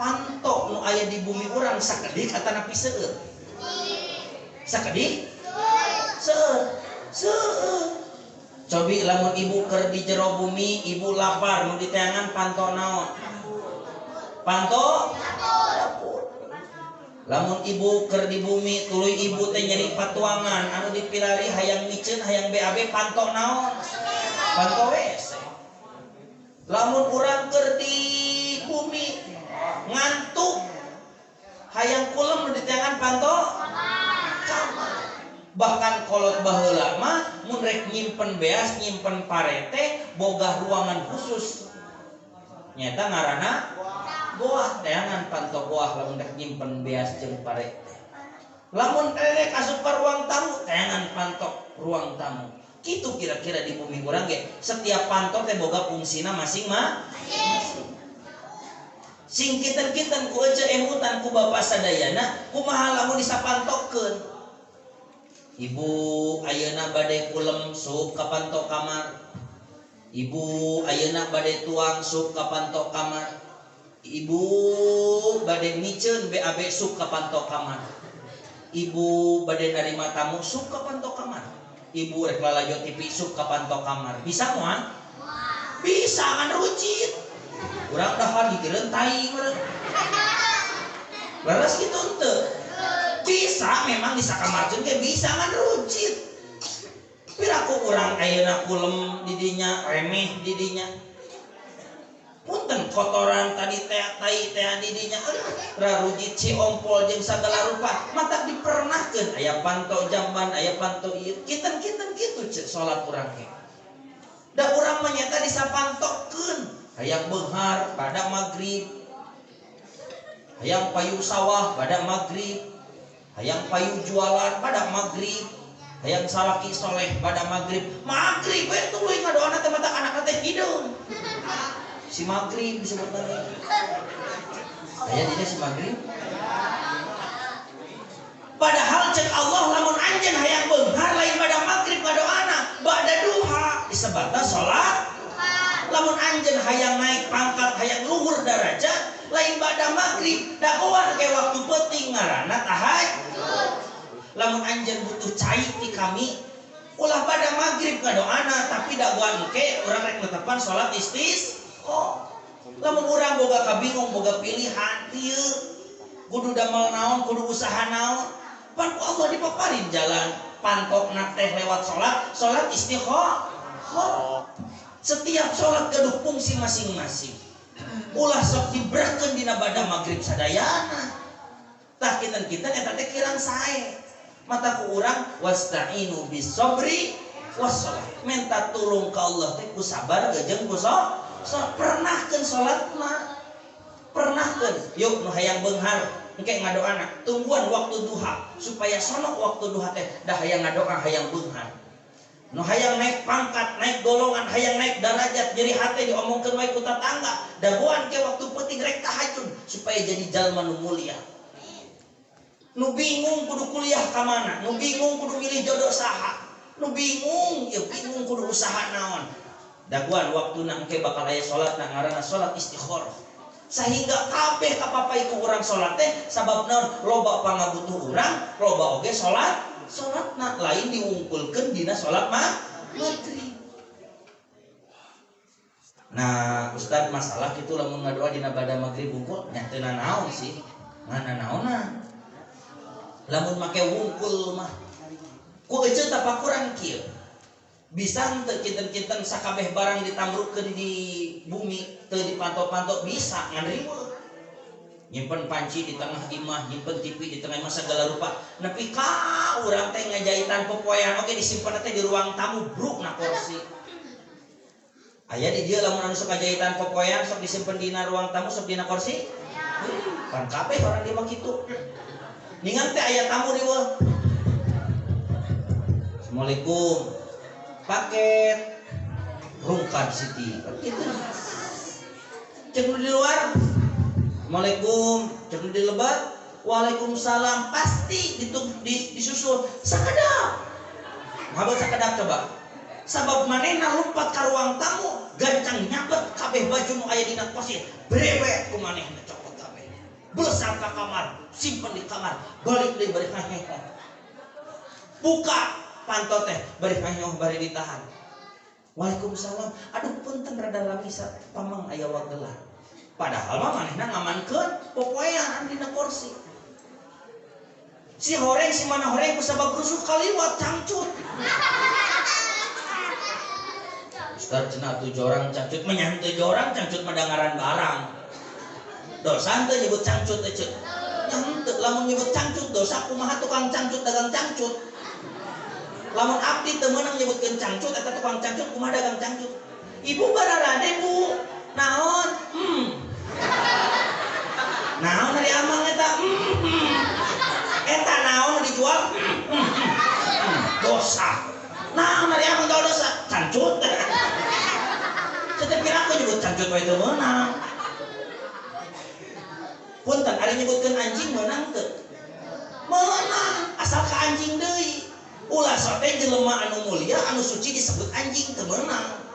Panto nu aya di bumi urang sakedik atanapi seueur? Sakedik? Seueur. Seueur. Cobi lamun ibu keur di jero bumi, ibu lapar nu diteangan panto naon? Panto dapur. Lamun ibu keur di bumi tuluy ibu teh nyeri patuangan anu dipilari hayang miceun hayang BAB panto naon? Panto WC. Lamun urang keur di bumi ngantuk hayang kulem nu diteangan panto kamar. Bahkan kolot baheula mah mun rek nyimpen beas nyimpen parete boga ruangan khusus nyata ngaranna goah teangan panto goah lamun rek nyimpen beas jeung parete. Lamun rek asup ka ruang tamu teangan panto ruang tamu. Kitu kira-kira di bumi urang ge setiap panto teh boga fungsina masing-masing. Sing kinten-kinten ku ece emutan ku bapa sadayana kumaha lamun disapantokeun. Ibu ayeuna bade kulem sup ka panto kamar. Ibu ayeuna bade tuang sup ka panto kamar. Ibu bade miceun BAB sup ka panto kamar. Ibu bade narima tamu sup ka panto kamar. Ibu rek lalajo TV sup ka panto kamar. Bisa moal? Bisa kan rucit. Urang dahar gigireun tai meureun. Leres kitu henteu? Bisa memang disakamarkeun ge bisa ngan rucit. Piraku urang ayeuna kulem di dinya, remeh di dinya. Punten kotoran tadi teh tai teh di dinya rarujit si ompol jeung sagala rupa matak dipernahkeun aya panto jamban aya panto ieu kinten-kinten kitu ceuk salat urang ge. Da urang mah nyata disapantokeun hayang beunghar pada magrib, hayang payu sawah pada magrib, hayang payu jualan pada magrib, hayang salaki soleh pada magrib. Magrib we tuluy ngadoana teh mata anak teh hideung. Si magrib disebut lagi. Aya dina si magrib. Padahal cek Allah lamun anjeun hayang beunghar lain pada magrib ngadoana, ba'da duha disebutna salat. Lamun anjeun hayang naik pangkat, hayang luhur darajat, lain ba'da magrib, dagoan ke waktu peuting ngaranna tahajud. Lamun anjeun butuh cai ti kami, ulah pada magrib ngadoana, tapi dagoan ke urang rek netepan salat istisqa. Lamun urang boga kabingung, boga pilihan ieu kudu damel naon, kudu usaha naon, pan ku Allah dipaparin jalan pantokna teh lewat salat, salat istikharah. Setiap salat gaduh fungsi masing-masing. Ulah sok dibrekeun dina bada magrib sadayana. Tah kinten-kinten eta teh kirang sae. Mata ku urang wasta'inu bis-sabri was-shalah. Minta tulung ka Allah teh ku sabar jeung ku salat. Pernahkeun salatna. Pernahkeun. Yuk nu hayang beunghar engke ngadoana tungguan waktu duha supaya sonok waktu duha teh dah hayang ngadoa hayang beunghar. Nu hayang naik pangkat, naik golongan, hayang naik darajat, nyeri hate diomongkeun wae ku tatangga, dagoan ke waktu peuting rek tahajud supaya jadi jalma nu mulia. Nu bingung kudu kuliah ka mana, nu bingung kudu milih jodoh saha, nu bingung ya bingung kudu usaha naon. Dagoan waktuna engke bakal aya salat na ngaranna salat istikharah. Sehingga kabeh kapapai ku urang salat teh sabab naon loba pangabutuh urang, loba oge salat. Salatna lain diwungkulkeun dina salat maghrib. Nah, ustaz masalah kitu lamun ngadoa dina bada maghrib wungkul nya teu nanaon sih. Ngan nanaonna. Lamun make wungkul mah ku eceu tapakuran kieu. Bisa henteu kinten-kinten sakabeh barang ditamrukkeun di bumi teu dipanto-panto bisa ngan riweuh. Nyimpen panci di tengah imah, nyimpen TV di tengah imah segala rupa. Nepi ka urang teh ngajahitan popoean oge disimpen teh di ruang tamu bruk na kursi. Aya di dieu lamun anu sok ngajahitan popoean sok disimpen dina ruang tamu sok dina kursi. Pan kabeh orang di mah kitu. Ningan teh aya tamu riweuh. Assalamualaikum. Paket rungkad Siti. Kan kitu. Cek nu di luar. Assalamualaikum, cek di lebat, waalaikumsalam, pasti disusul sakedap. Ngabaut sakedap coba. Sabab manehna lompat ka ruang tamu, gancang nyabet kabeh baju nu aya dina kosir, brewet ku manehna copot kabeh. Besar ke kamar, simpen di kamar, balik deui bari ngaheho. Buka panto teh bari ngaheho bari ditahan. Waalaikumsalam. Aduh punten rada lami pamang aya wagelan. Padahal mah manehna ngamankeun popoean dina kursi. Si horeng si mana horeng ku sabab rusuh kaliwat cangcut. Ustaz cenah tujuh orang cangcut menyan tujuh orang cangcut mah dangaran barang. Dosa teu nyebut cangcut teh ceuk. Nya henteu lamun nyebut cangcut dosa kumaha tukang cangcut dagang cangcut. Lamun abdi teu meunang nyebutkeun cangcut eta tukang cangcut kumaha dagang cangcut. Ibu bararade bu. Naon? Naon ari amang eta? Eta naon dijual? Dosa. Naon ari amang jual dosa? Cangcut. Setiap kira aku nyebut cangcut wae teu meunang. Punten ari nyebutkeun anjing meunang teu? Meunang, asal ka anjing deui. Ulah sote jelema anu mulia anu suci disebut anjing teu meunang.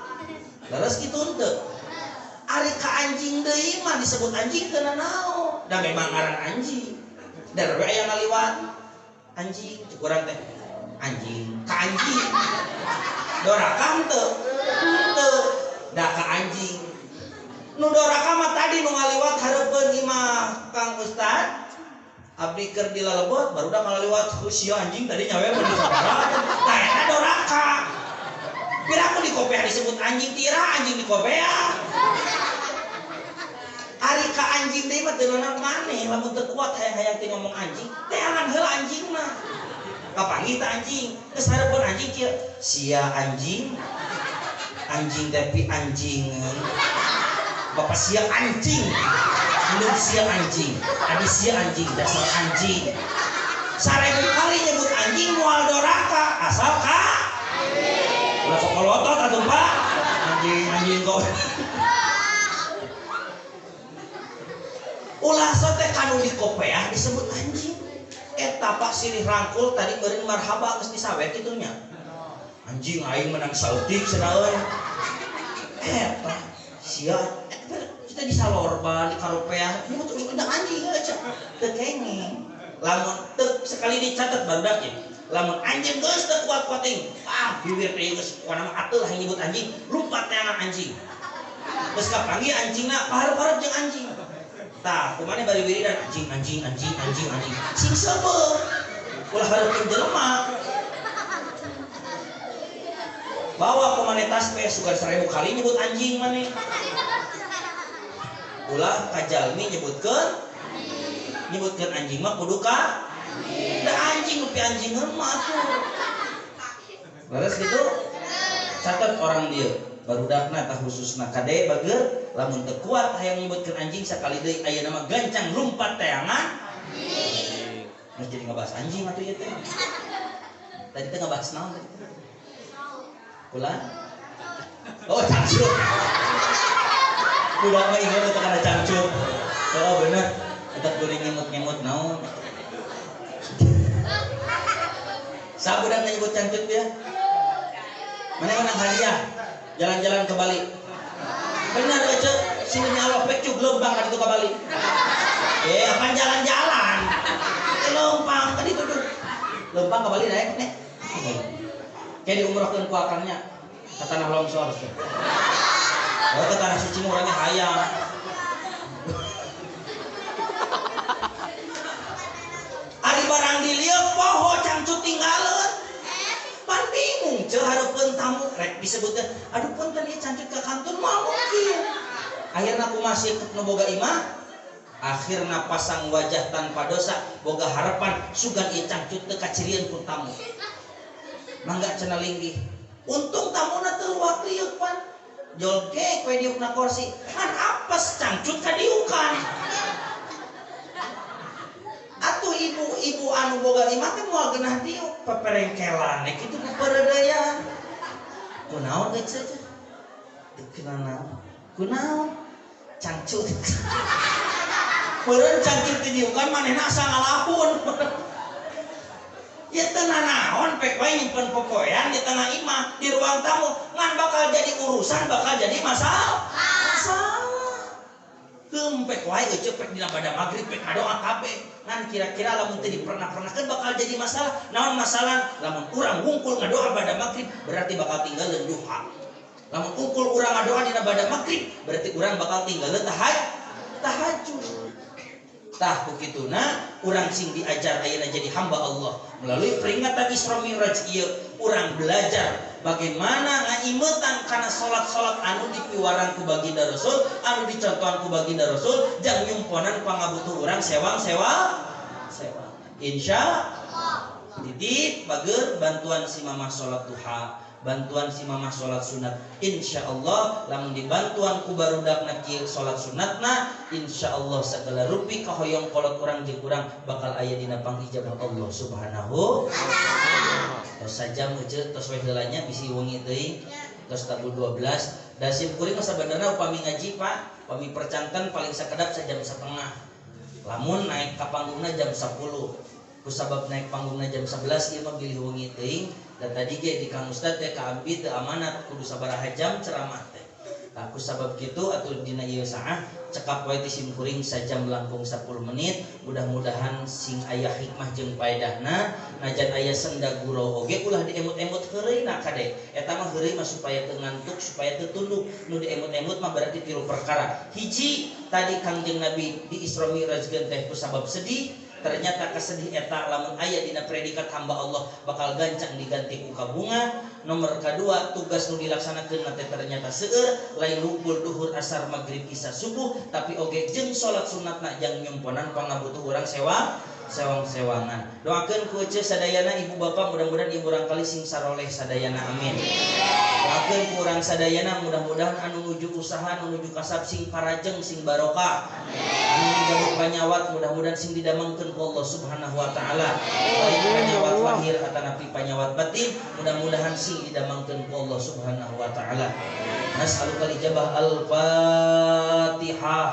Leres kitu henteu? Ari ka anjing deui mah disebut anjing teu nanaon. Da memang ngaran anjing. Da we aya ngaliwat anjing cek urang teh anjing ka anjing. Doraka henteu? Henteu. Da ka anjing. Nu doraka mah tadi nu ngaliwat hareupeun imah Kang Ustad. Abdi keur di lalebot barudak ngaliwat sia anjing tadi nyawe mun disabaraha. Tah eta doraka. Piraku di kopeah disebut anjing tira anjing di kopeah. Ari ka anjing deui mah teu naon maneh lamun teu kuat hayang-hayang teh ngomong anjing, teangan heula anjing mah. Kapanggih teh anjing, geus hareupeun anjing kieu. Sia anjing. Anjing teh pi anjingeun. Bapak sia anjing. Indung sia anjing, adi sia anjing, dasar anjing. 1000 kali nyebut anjing moal doraka, asal ka anjing. Ulah kokolotot atuh Pak. Anjing anjing kok. Ulah sote kanu di kopeah disebut anjing. Eta Pak silih rangkul tadi meureun marhaba geus disawet kitu nya. Anjing aing menang sautik cenah euy. Eta sia kita di salorban di karopeah nyebut udah anjing aja teu kenging. Lamun teu sekali dicatat barudak ya. Lamun anjing geus teu kuat-kuat teuing. Ah bibir teh geus kuana mah atuh lah nyebut anjing, lumpat teangan anjing. Geus kapanggih anjingna paharep-harep jeung anjing. Tah, kumaha bari wiridan anjing anjing anjing anjing anjing. Sing seubeuh. Ulah hareupeun jelema. Bawa kumaha tasbih sugan 1000 kali nyebut anjing maneh. Ulah kajalmi nyebutkeun anjing mah kudu ka anjing. Da anjing nepi anjingeun mah atuh. Leres kitu? Catat orang dieu. Barudakna tah khususna kade bageur lamun teu kuat hayang nyebutkeun anjing sakali deui ayeuna mah gancang lumpat teangan anjing. Geus jadi ngabahas anjing atuh ieu teh. Tadi teh ngabahas naon tadi? Kula? Oh, cangcut. Budak mah ingat eta kana cangcut. Oh bener, eta kuring ngemut-ngemut naon. Sa budak nyebut cangcut dia? Mana menang hadiah? Jalan-jalan ke Bali. Benar aja, sini Allah pek cuk lempang ka ditu ka Bali. Apaan jalan-jalan? Lempang ka ditu tuh. Lempang ka Bali naik nek. Kayak diumrohkeun ku akangnya ke tanah longsor. Oh, ke tanah suci mah orangnya hayang. Ari barang dilieu poho cangcut tinggaleun. Pan bingung ceu hareupeun tamu rek disebutkeun aduh punten ieu cangcut ka kantun moal mungkin. Akhirna kumaha sih nu boga imah? Akhirna pasang wajah tanpa dosa boga harapan sugan ieu cangcut teu kacirian ku tamu. Mangga cenah linggih. Untung tamuna teu luak liuk pan. Jolgek we diukna kursi. Kan apes cangcut ka diukan. Atuh ibu-ibu anu boga imah teh moal geunah diuk peperengkelan we kitu peperedeyan. Kunaon geus teh? Teu kunaon. Kunaon? Cangcut. Meureun cangcut di diukan manehna asa ngalahun. Ya teu nanaon pek wae nyimpen popoean di tengah imah di ruang tamu ngan bakal jadi urusan bakal jadi masalah. Masalah. Hempek wae euceuk pek dina bada magrib pek ngadoa kabeh. Ngan kira-kira lamun teu dipernah-pernahkeun bakal jadi masalah. Naon masalah? Lamun urang wungkul ngadoa bada magrib berarti bakal tinggalin duha. Lamun wungkul urang ngadoa dina bada magrib berarti urang bakal tinggalin tahajud. Tah ku kituna urang sing diajar ayeuna jadi hamba Allah melalui peringatan Isra Mi'raj ieu urang belajar bagaimana ngaimetan kana salat-salat anu dipiwarang ku baginda Rasul, anu dicontohan ku baginda Rasul jang nyumponan pangabutuh urang sewang-sewang sewang. Insya Allah. Titip bager bantuan si mamah salat duha, bantuan si mamah salat sunat. Insya Allah lamun dibantuan ku barudakna kieu salat sunatna, insya Allah segala rupi kahoyong kolot urang jeung urang bakal aya dina pangijabah Allah Subhanahu wa taala. Tos sajam euceuk tos we heula nya bisi wengi teuing tos tabuh 12. Da sim kuring mah sabenerna upami ngaji Pak, upami percanten paling sakedap sajam setengah. Lamun naik ka panggungna jam 10. Kusabab naik panggungna jam 11 ieu mah bilih wengi teuing. Dan tadi ge di Kang Ustad teh ka abdi teu amanat kudu sabaraha jam ceramah teh. Tah kusabab kitu atuh dina ieu saah cekap wae ti sim kuring sajam langkung 10 menit, mudah-mudahan sing aya hikmah jeung paedahna, najan aya senda gurau oge ulah diemut-emut heureuyna kade. Eta mah heureuy mah supaya teu ngantuk, supaya teu tunduk. Nu diemut-emut mah berarti tilu perkara. Hiji, tadi Kangjeng Nabi di Isra Mi'rajkeun teh kusabab sedih. Ternyata kesedih eta lamun aya dina predikat hamba Allah bakal gancang diganti ku kabunga. Nomor kedua, tugas nu dilaksanakeun teh ternyata seueur, lain wungkul duhur asar maghrib isya subuh, tapi oge jeung salat sunatna jang nyumponan pangabutuh urang sewang-sewangan. Doakeun ku ece sadayana ibu bapak mudah-mudahan ibu urang kali sing saroleh sadayana, amin. Doakeun ku urang sadayana mudah-mudahan anu nuju usaha anu nuju kasab sing parajeng sing barokah. Anu gaduh panyawat mudah-mudahan sing didamangkeun ku Allah Subhanahu wa taala. Baik panyawat lahir atanapi panyawat batin mudah-mudahan sing didamangkeun ku Allah Subhanahu wa taala. Nas'aluka ijabah al-Fatihah.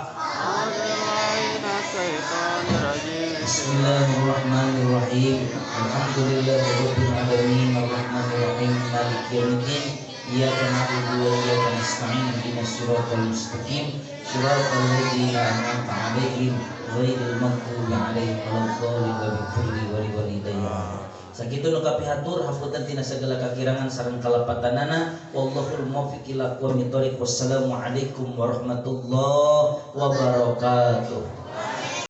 Bismillahirrahmanirrahim. Alhamdulillahirabbil alamin arrahmanirrahim maliki yaumiddin. Iyyaka na'budu wa iyyaka nasta'in ihdinas siratal mustaqim siratal ladzina an'amta 'alaihim ghairil maghdubi 'alaihim waladdallin. Waghfirli wa liwalidayya. Sakitu nu kapihatur hapunten tina sagala kakirangan sareng kalepatanana. Wallahul muwaffiq ila aqwamit thoriq. Wassalamualaikum warahmatullahi wabarakatuh.